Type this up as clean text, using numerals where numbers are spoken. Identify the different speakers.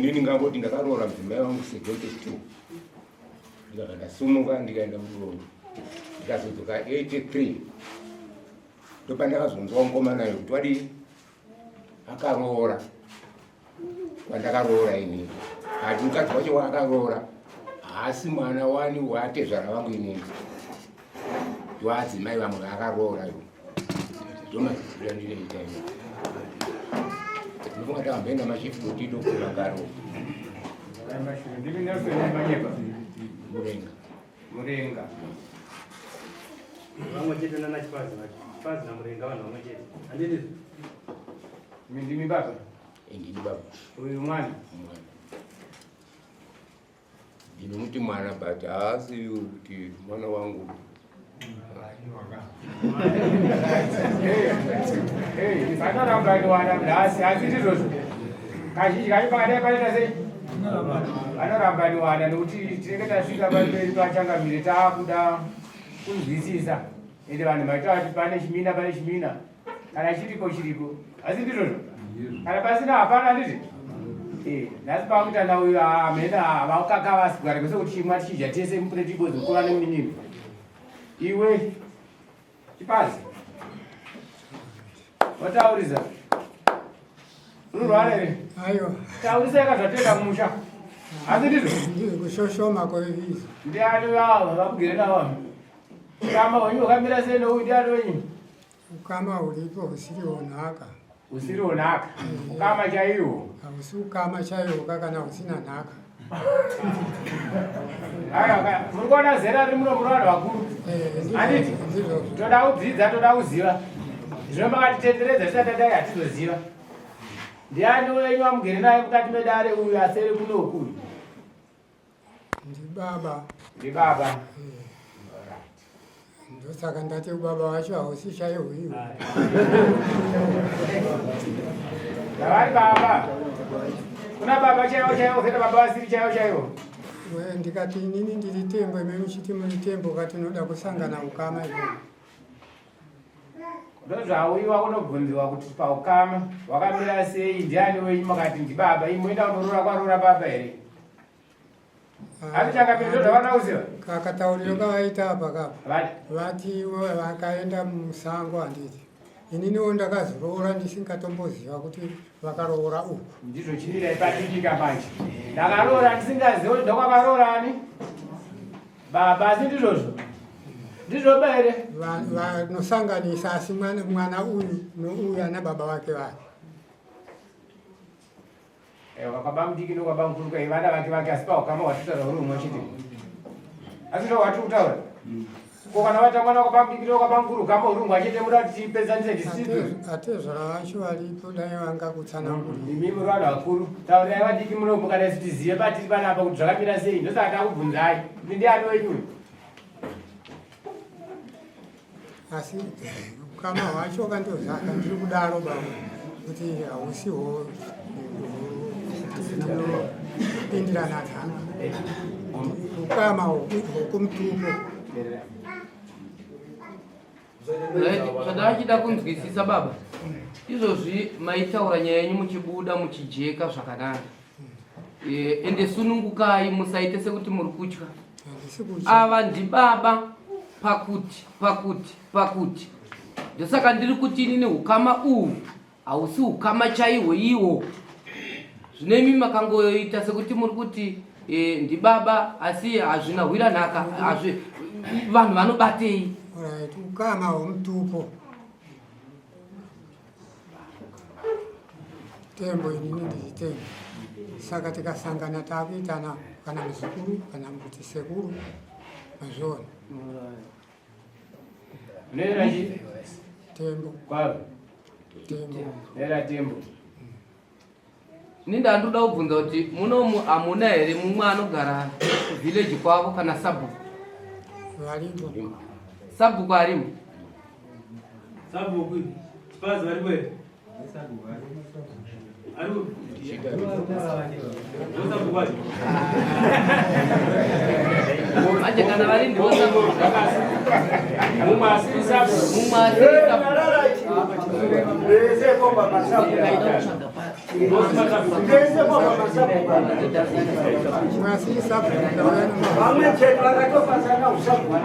Speaker 1: Ini ndingangoti ndakaroora mudzimai wangu 72 ndikabva ndasumuka ndikaenda mudondo ndikazodzoka 83 ndopandakazonzwa mukomana uyu kuti wadii akaroora kwandakaroora inini ati mukadzi wacho waakaroora haasi mwana wani waatezvara vangu inini waadzimai vamwe vaakaroora yo ndomazivira ndinoita ini ndofunga takamboenda machief kutido kumagaro murenga
Speaker 2: murenga vamwe chete nana chipazi vacho chipazi namurenga vanhu vamwe chete handiti ndimi baba
Speaker 1: ndini baba
Speaker 2: uyu mwana
Speaker 1: mwana ndinomuti mwana but haasi kuti mwana wangu
Speaker 2: vanorambaniwana nhasi asi ndizvozvo kazhinji kacho pakadai panoita sei vanorambaniwana nekuti tinenge tasvika pamberi pachangamire taakuda kunzwisisa ende vanhu maita vati pane chimina pane chimina kana chiripo chiripo asi ndizvozvo kana pasina hapana handiti eh, nhasi pakuita nauyu hamena vakakavasi kugara kwese kuti chimwa tichidya tese mupureti ibozi mukuru nemunin'ina iwe chipazi wataurisa unorwara here
Speaker 3: aiwa
Speaker 2: taurisa yakazvatenda kumusha asi ndizvo
Speaker 3: ndizvo kushoshoma kwevizo
Speaker 2: ndiani vavo vakugere navo Ukama hwenyu hwakamira sei nouyu ndiani wenyu?
Speaker 3: Ukama huripo husiri hwenhaka.
Speaker 2: Husiri hwenhaka. Ukama chaihwo.
Speaker 3: Hausi ukama chaihwo kana husina nhaka.
Speaker 2: Aiwa, muri kuona zera riri muno muri vanhu vakuru.
Speaker 3: Eh,
Speaker 2: Handiti? Toda kudzidza, toda kuziva. Zvino makatitenderedza tisati tadai hatizoziva. Ndiani wenyu wamugere naye mukati medare uyu aseri kunoku uyu?
Speaker 3: Ndibaba.
Speaker 2: Ndibaba.
Speaker 3: Eh. Ndosaka ndati ubaba wacho hausi chaiwo iwo.
Speaker 2: Ndavari baba. Kuna baba chaiwo chaiwo kuita baba vasiri chaiwo chaiwo.
Speaker 3: We ndikati inini ndiri tembo imi muchiti muri tembo kati unoda kusangana ukama iwo.
Speaker 2: Ndozvauyiwa kunobvunziwa kuti paukama wakamira sei ndiani wenyu makati ndibaba imoenda kunoroora kwaroora baba here? Asi changamire ndozvavana kuziva.
Speaker 3: Kakatauriro kavaita apa kapa. Vati vakaenda musango handiti. Ininiwo ndakazoroora ndisingatomboziva kuti vakaroora uku.
Speaker 2: Ndizvo chimira ipatikika manje. Ndakaroora ndisingazivi kuti ndokwakaroora ani? Baba asi ndizvozvo. Ndizvo ba here?
Speaker 3: Vanosanganisa asi mwana uyu nouyu ana baba vake vake.
Speaker 2: Ewa kwaba mudiki nokwaba mukuru kai vana vake vake asi paukama hwatitaura huri humwe chete. Asi ndo hwatiri kutaura. Ko kana vaita mwana kwaba mudiki nokwaba mukuru ukama huri humwe chete muda kuti tipedzanise tisizwe.
Speaker 3: Atezvara vacho varipo dai vanga kutsanangura.
Speaker 2: Imi muri vanhu vakuru. Taurirai vadiki muno mukada isu tizive patiri panapa kuti zvakamira sei. Ndosaka takubvunzai. Kuti ndiani wenyu uyu?
Speaker 3: Asi ukama hwacho kandozaka ndiri kudaro baba kuti hausiwo pindirana nhaka ukama hwekumutupo.
Speaker 4: Zvandachida kunzwisisa baba, izvozvi maitaura nyaya yenyu muchibuda muchijeka zvakanaka. Eh, ende sunungukai musaite sekuti muri kutya. Ava ndibaba pakuti pakuti pakuti ndosaka ndiri kuti inini ukama uhu hausi ukama chaihwo iwo. Zvino imi makangoita sekuti muri kuti e, ndibaba asi hazvina hwira nhaka hazvi vanhu vanobatei.
Speaker 3: Right, ukama hwemutupo. Tembo inini ndiri tembo saka tikasangana takuitana kana muzukuru kana kuti sekuru mazviona.
Speaker 2: Nera chi?
Speaker 3: Tembo.
Speaker 2: Kwavo.
Speaker 3: Tembo.
Speaker 2: Nera tembo.
Speaker 4: Ini ndandoda kubvunza kuti munomu hamuna here mumwe anogara kuvillage kwavo kana sabhuku?
Speaker 3: Varipo.
Speaker 4: Sabhuku arimo?
Speaker 2: Sabhuku, chipazi varipo here? Aripo. Sabhuku wacho.
Speaker 4: Manje kana vari ndivo sabhuku.
Speaker 2: Mumwe asiri sabhuku.
Speaker 4: Mumwe asiri sabhuku.
Speaker 3: Vamwe chete vakatopasana usabhuku.